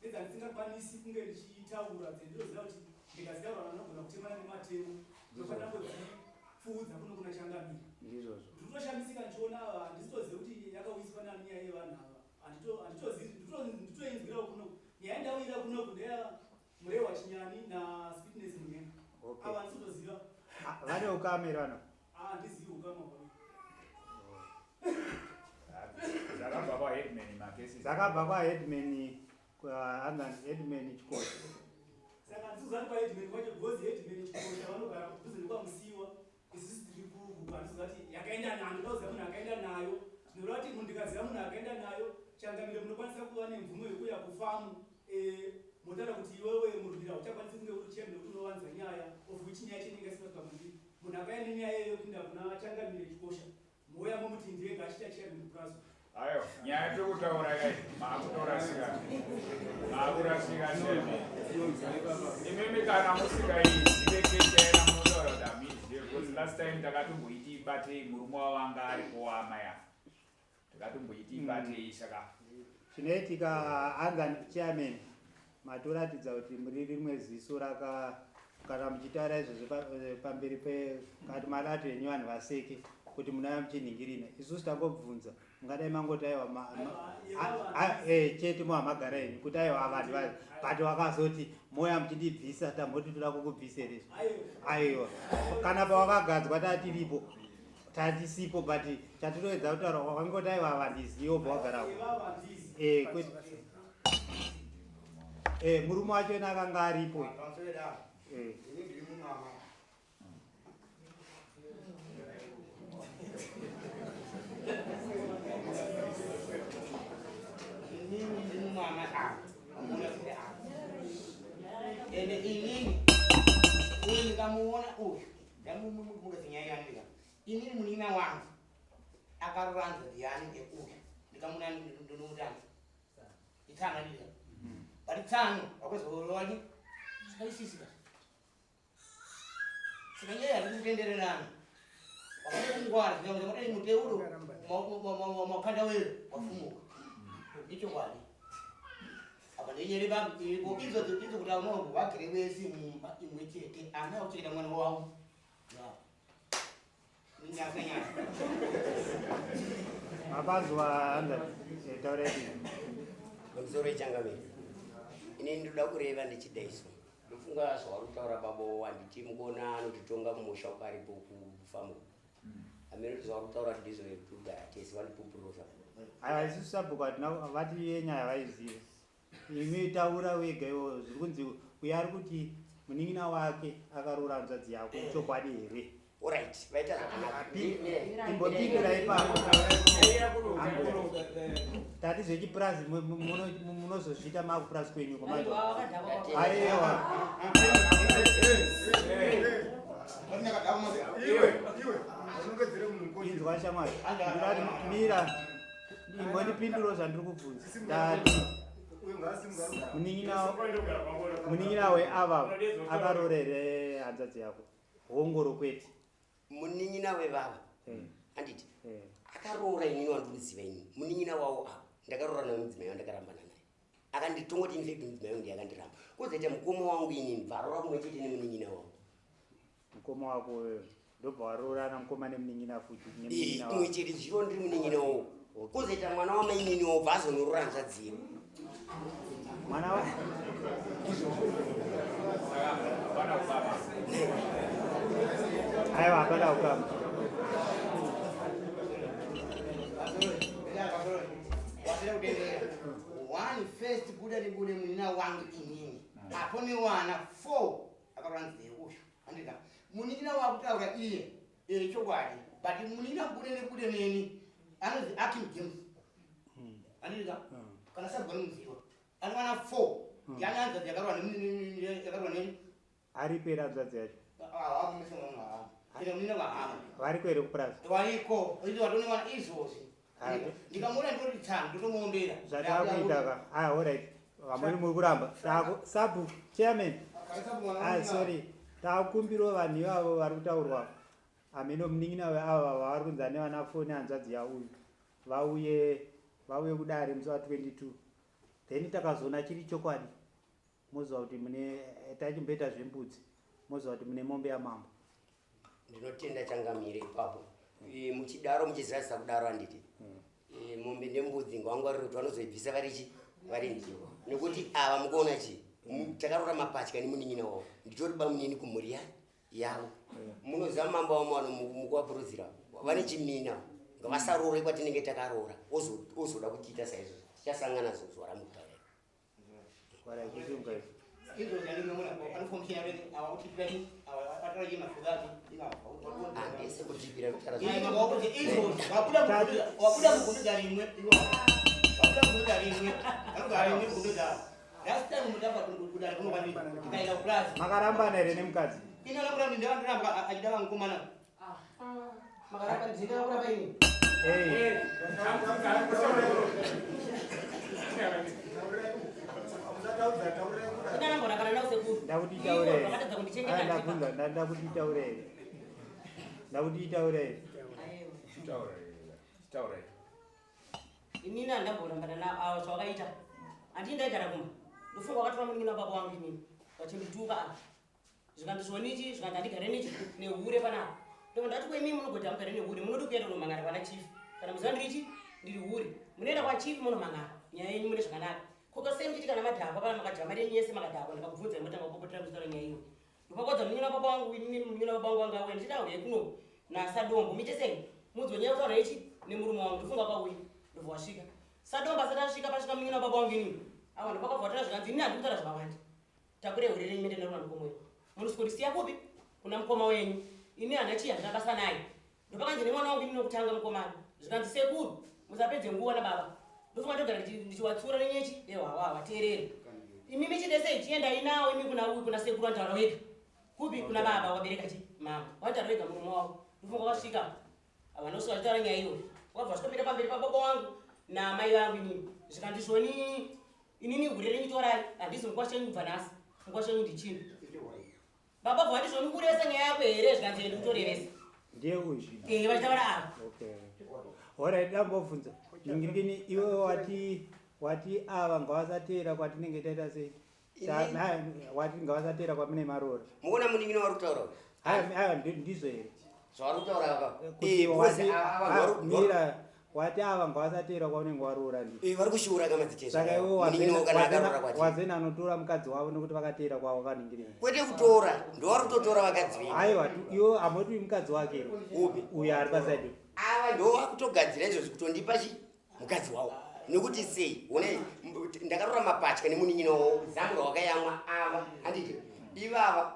Nedzandisingakwanisi kunge ndichitaura dzendinoziva kuti ndikadzitaura vanogona kutemana nematemo. Ndofanira kudzipfuudza kuno kuna changamire. Ndizvozvo. Ndinotoshamisika ndichiona ava, handisitozive kuti yakauyiswa nani nyaya yevanhu ava. Handitozivi, nditoinzwirawo kunoku. Nyaya yandauyira kunoku ndeya Murewa Chinyani naSweetness Munhenga. Okay. Ava handisitoziva. Ah, vane ukama here vanhu? Ah, handizivi ukama hwavo. Zvakabva kwaheadman makesi. Zvakabva kwaheadman kwa headman Chikosha. Saka handisikuziva kuti kwaheadman kwacho because headman Chikosha vanogara kudhuze nekwaMusiwa. Isusu tiri kuku handisiziva kuti yakaenda nani, ndoda kuziva munhu akaenda nayo. Zvinoreva kuti munhu ndikaziva munhu akaenda nayo, changamire munokwanisa kuva nemvumo yekuuya kufamu eh, motaura kuti iwewe murwira hauchakwanisi kunge uri chairman nekuti unowanza nyaya of which nyaya yacho inenge isina kusvika kwandiri. Munhu akauya nenyaya iyoyo kuinda kuna changamire Chikosha mouya momuti ndiye ngachiita chairman kupurazi. Ayo, nyaya tiri kutaura kai, maakutorasika. Maakurasika chairman. Imimi kana musingaizive kesi yaina munotaura kuti hamuizive because last time takatomboiti ibatei murume wavanga aripo waamai ava. Takatomboiti ibatei saka Zvinoitika anzani chairman matoratidza kuti muri rimwe ziso raka kana muchitaura izvozvo pamberi pe kati madato enyu vanhu vaseke kuti munauya muchinhingirina isusu tangobvunza mungadai mangoti aiwa chete mohamagara enyu kuti aiwa vanhu va but wakazoti moya muchindibvisa tamboti toda kukubvisa here izvo aiwa kana pawakagadzwa tatiripo tatisipo but chatinoedza kutaura wakangoti aiwa vandizive wobva wagarapo eh, eh, murume wacho ena akanga aripo eh. Ende inini uyu ndikamuona uyu ndamumungazinyaya yandika inini munin'ina wangu akaroora hanzvadzi yani ngeuyu ndikamuna ndonomutanga itsano ndika but tsano wakozorowani sakaisisika saka nyaya yari kutendererana wakade kungwara zvinyakuti muteuro makanda weyo wafumuka ichokwadi apa ndenyere iripo idzo idzo kuti amogo vagere vese mumba imwe chete amai akuchengeta mwana wavo Mapanzwa anda taura ipi? Pamusoro yechangamire. Ini ndinoda kureva ndichidaiso. Ndofunga zvauri kutaura baba wanditi mukona anotitonga mumusha ukaripo kufamu. Amene kuti zvauri kutaura kuti ndizvo kugara tese vanipupuriro zvakanaka. Aiwa isusu sabhuku hatina vati yenyaya vaiziva. Imi taura wega iwo zviri kunzi uyo ari kuti munin'ina wake akaroora hanzvadzi yako ichokwadi here? Alright, vaita zvakanaka. Imbopindura ipapo. Tati zvechipurazi munozozviita makupurazi kwenyu komanje. Aiwa. Inzwa shamwari. Ndinoti mira. Imbondipinduro zvandiri kubvunza. Ndati munin'ina weava akaroora here hanzvadzi yako? Hongoro kwete. Munin'ina wevava eh. handiti eh. akaroora inini wandikuziva ini munin'ina wavo ava ndakaroora naye mudzimai wandakarambana naye akanditongoti infact mudzimai wangu ndiye akandiramba kozoita mukoma wangu inini bvaroora kumwe chete nemunin'ina wangu mukoma wako wewe ndobva waroorana mukoma nemunin'ina futi nemunin'ina wako. Kumwe chete zviro ndiri munin'ina wavo kozoita mwana wamainini wobva azonoroora hanzvadzi yedu mwana wa aiwa hapana ukama One first buda nebude munina wangu inini apo newana four akaranzei uyu andika munin'ina wakutaura iye eh, chokwadi but munin'ina bude nebude neni anonzi Akim James andika kana sabwa nomuziva anowana four yani hanzvadzi yakarwa yakarwa neni aripo here hanzvadzi yacho ine munin'ina vahama variko here kupurazi variko izo vatonewana izvozvi ndikamuona ndoti tsano ndotomuombera zvatakuita ka ah alright vamweni muri kuramba sabu chairman ah sorry takumbirawo vanhu ivavo vari kutaurwa hameno munin'ina weava vavari kunzi ane vana foni hanzvadzi yauyu vauye vauye kudare musi wa 22 Then takazoona chiri chokwadi moziva kuti mune tachimboita zvembudzi moziva kuti mune mombe yamambo. Ndinotenda changamire ipapo. E, muchidaro muchizazisa kudaro handiti e, mombe nembudzi ngavangwarire kuti vanozoibvisa varichi vari ndivo nekuti ava mukuona chii takarora mapatya nemunin'ina wavo nditori bamunini kumhuri yani yavo munoziva mambo vamwe vano mukuvapurudzira vane chimina ngavasarore kwatinenge takaroora ozoda kutiita saizvozvo tichasangana zuva ramukutaura handisi kutipira wabuda mugondodza rimwe wabuda mugondodza rimwe vanogara rimwe mugondodza last time mutamba kudare kuno kwandiri tikaenda kupurazi makarambana here nemukadzi inoramura ndindaramba achida vangukomana makaramba ndindakuramba ini Hey. inanamborambana nawo sekuru Ndakuti itaure here? vakatadza kundichengeta Ah, ndipa ndabvunza, ndakuti itaure here? Ndakuti itaure here? Chitaura chitaura inini handamborambana navo zvavakaita handii ndaigara kumba ndofunga wakatora munin'ina wababa wangu inini vachindituka apa zvikanzi zvonichi zvikanzi handigare nechi nehure panapa ndobva ndati kuimi munogoti hamugare nehure munodi kuenda kunomhangara kwana chief kana muziva ndirichi ndiri hure munoenda kwachief munomhangara nyaya yenyu mune zvakanaka koko sei muchiti kana madhakwa pana makadya mari yenyu yese makadhakwa ndakakubvunzai motanga kupopotera muchitaura nyaya iyoyo ndopakodza munin'ina wababa wangu inini munin'ina wababa wangu wanga auya ndichiti auye kuno nasadombo muite sei mudzwe nyaya kutaura ichi nemurume wangu ndofunga akauya ndobva wasvika sadombo asati asvika pasvika munin'ina wababa wangu inini awa ndopakabva wataura zvikanzi inini handikutaura zvakawanda takure hure renyu mende narona mukoma wenyu munoswedisiya kupi kuna mukoma wenyu ini handina chii handina basa naye ndopakanzi nemwana wangu ini nokutanga mukomana zvikanzi sekuru musapedze nguva nababa ndofunga ndogara ndichiwatsura nenyechi ewawa wateerere imimi chidesei chiendai nawo imi kuna uyu kuna sekuru anotaura wega kupi kuna baba wabereka chi mama wanotaura wega murume wavo ndofunga wasvika vanosvika vachitaura nyaya iyoyo wabva wasvikomira pamberi pababa wangu namai vangu inini zvikanzi zvoni inini hure renyu torai handisi mukwasha wenyu kubva nhasi mukwasha wenyu ndichini baba bva wati zvoni kurevesa nyaya yako here zvikanzi ende kutorevesa Ndiye uyu. ee vachitaura ava Okay. Alright, ndambobvunza. Ngirikini iwe wati wati ava ngavasateera kwatinenge taita sei? Wati ngavasateera kwamune maroora. Mukuona munin'ina wari kutaura uyu? Haya haya ndizvo here? Zvavari kutaura ava. Kuti Eh, wati because ava vanhu vari- mira wati ava ngavasateera kwaunenge waroora ndi. Eh, vari kushuura kama Saka iwe munin'ina kana akaroora kwati. wazena anotora mukadzi wavo nekuti vakateera kwavo vakaningirira. Kwete kutora, ndovari kutotora vakadzi venyu. Aiwa iwe amoti mukadzi wake here? Upi? Uyo ari pasaidi. Ava ndo vakutogadzira izvozvi kutondipa chi mukadzi wavo. Nekuti sei? One ndakarora mapatya nemunin'ina wavo, zamu rawakayamwa ava. Handiti ivava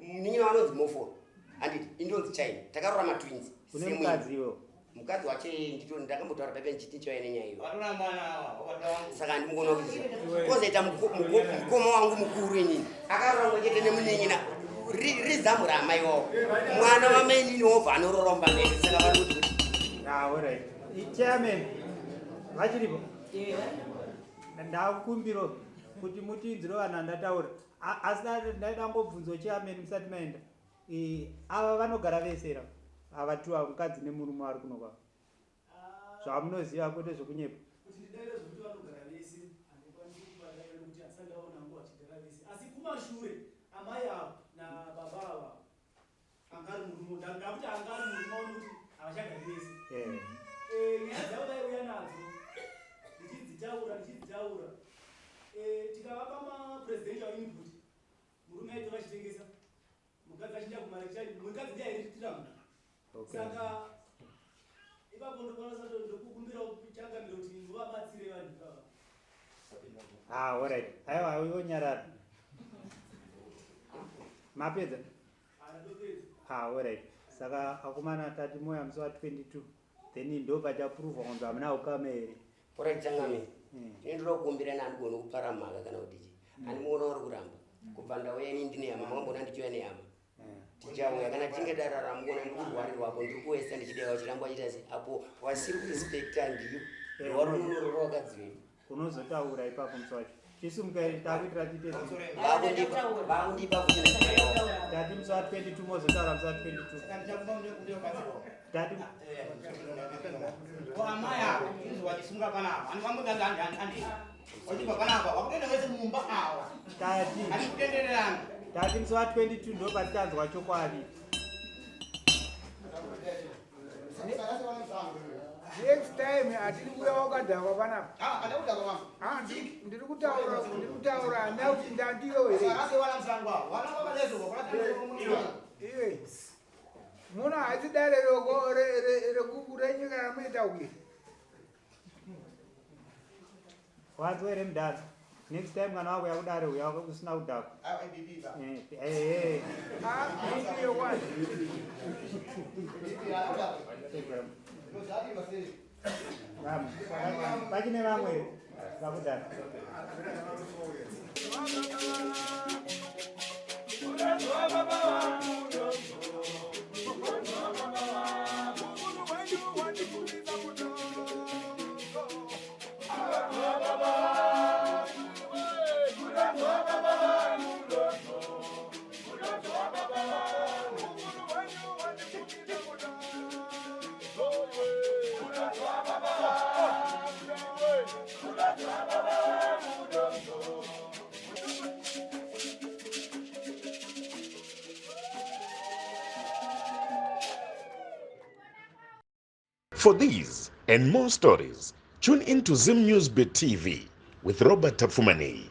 munin'ina vanonzi Moforo. Handiti indonzi China. Takarora matwins. Une mukadzi iwewe. Mukadzi wacho ndito ndakambotaura paipa ndichiti ndichauya nenyaya iyo. Vatora mwana wakatoa wangu. Saka handimugona kuti kozoita mukoma wangu mukuru inini akarora mwe chete nemunin'ina rizamu raamai wavo mwana wamainini wobva anororomba mene saka vari kuti kuti Ah, alright. Chairman, vachiripo? Ndakumbiro kuti mutinzire vanhu andataura. Asi ndaida ngobvunzo chairman musati maenda. Ava vanogara vese here? Ava tu ava mukadzi nemurume vari kuno kwavo. Zvamunoziva kwete zvekunyepa. Kuti ndidaire zvekuti vanogara vese handikwanisi kuvadaira nekuti handisati ndaona hangu vachigara vese asi kumashure amai ava nababa ava anga ari murume ndakuti anga ari murume wavo nekuti havachagari vese. Nyaya dzavo vaiuya nadzo ndichidzitaura ndichidzitaura tikavapa mapresidential input murume aitora achitengesa mukadzi achinda kumari mukadzi ndiye airiritira munhu. Saka ipapo ndokwanisa ndokukumbira changamire kuti muvabatsire vanhu ivava. Ah, alright. Aiwa, iwe nyarara. Mapedza? Ndopedza. Ah, alright. Saka akomana tati moya musi wa 22 then ndo pachapuruvha kunzi hamuna ukama here. Alright, changamire. Ini ndoda kukumbira nandigone kupara mhaka kana kuti chii. Handimuona uri kuramba. Kubva ndauya ini ndine hama, makambona ndichiuya nehama. Tichauya kana tichinge darara mukuona ndikurwarirwa apo ndiri kuwesta ndichidaiwa chirangwa chiita sei apo wasiri kurespekta ndiyo. Vari unorora vakadzi vedu. Unozotaura ipapo musi wacho. Chisumukai takuitira tiite Vakundipa futi. Tati musi wa 22 mozotaura musi wa 22. Saka ndichakupa munde ubatsirwa. Tati Ko amai ava inzwa vachisimuka panapa. Handifaniri kuti andi. Wachibva panapa wakutoenda vese mumba awa. Tati. Ari kutendererana. Tati musi wa 22 ndo patichanzwa chokwadi. Next time hatiri kuuya wakadhakwa panapa. Ah, kada kudhakwa wangu. Ah, ndiri kutaura ndiri kutaura handina kuti ndandiyo here. Sarase wana musango awo. Wana baba lezo kwa Iwe. Muno haisi dare roko renyika ramuita kuyi. Wanzwa here mudhara? Next time kana wakuya kudare uya usina kudhakwa. Ah, bibi ba. Eh, eh, eh. Ah, bibi yokwani. Bibi ala. Ndozati masere. Vamwe. Pachine vamwe here vakudhara? For these and more stories, tune in to Zim News Bit TV with Robert Tafumani.